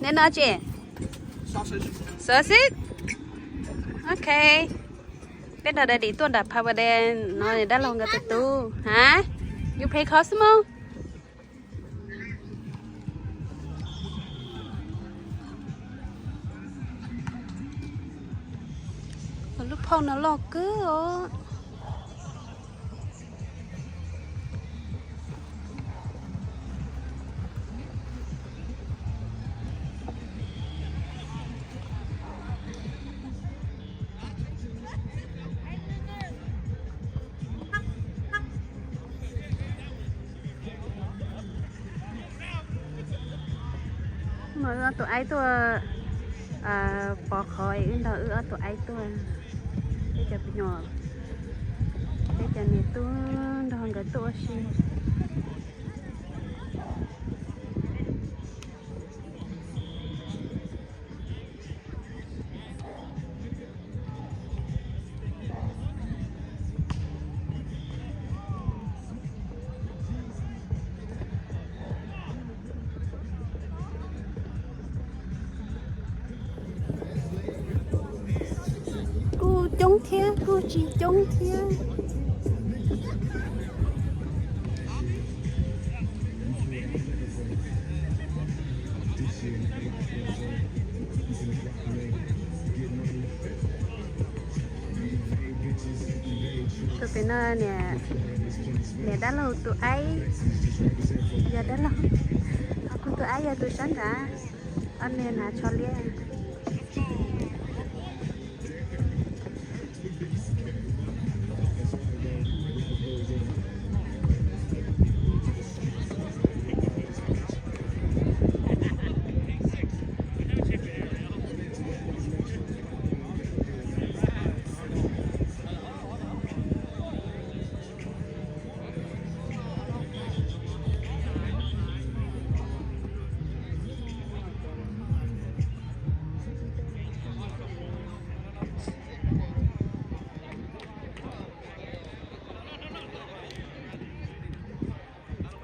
Neb noj tsi? Sausage. Ok. Peb nrog daddy tuaj nram Paradise no, dab laug nkawd tus tub. Hais, yuav play Cosmo? Lub phauj no loj kawg os. Mas wb ob tug aib tuaj pov qhov es wb nrog wb ob tug aib tuaj. Peb cov me nyuam, peb cov niam tub nrog nkawd tuaj ua si. Kuj coob thiab kuj tsis coob thiab. Tus pem no niam dab laug tus aib, yog dab laug, ho kuv tus aib yog tus sab nrad, ob niag hnav tsho liab.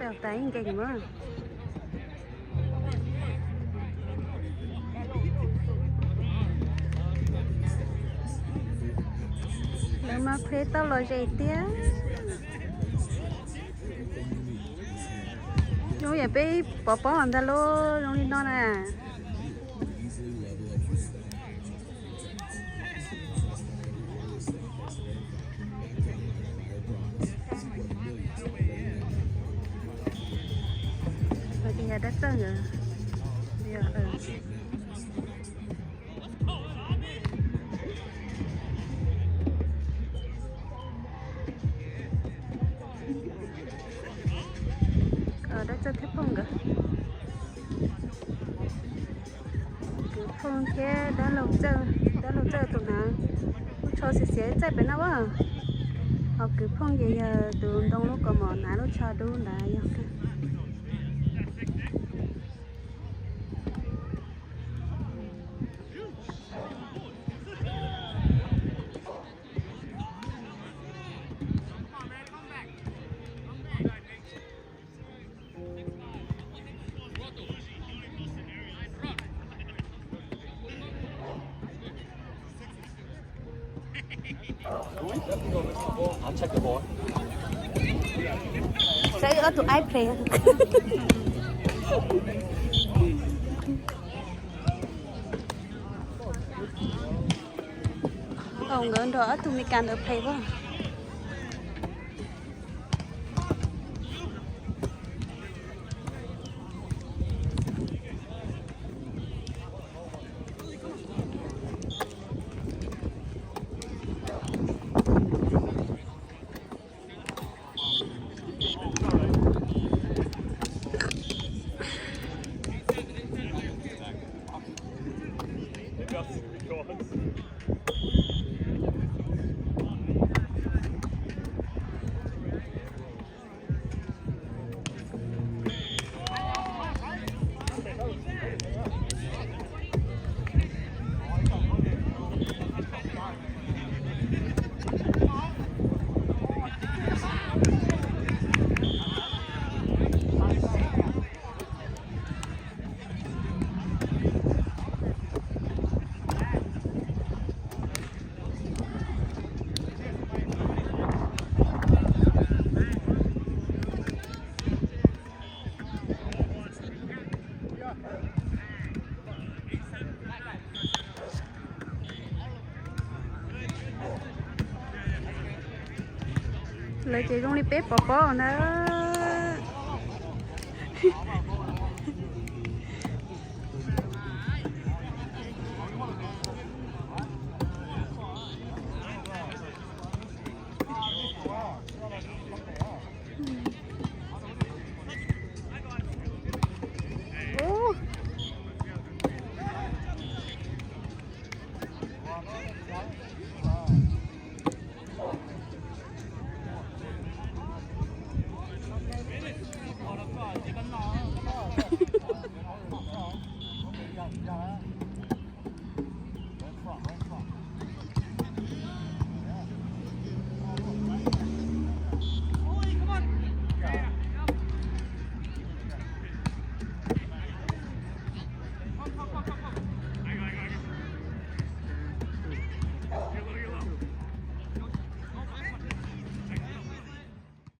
Peb tas ib nkeeg mas. Lawv mas play tau los ze tiag. Zoo yam peb pov pob ntag lauj, zoo li no na. Ces yog dab txawj nkawd. Dab txawj thiab phooj nkawd. Kwv phooj thiab dab laug txawj, dab laug txawj tus hnav lub tsho xiav xiav txaij pem no as. Ho kwv phooj ces yog tus ntoo lub kaus mom hnav lub tsho dub ntawd yog. Saib ob tug aib play. Nkawd nrog ob tug Meskas ntawd play as. Ces zoo li peb pov pob ntag.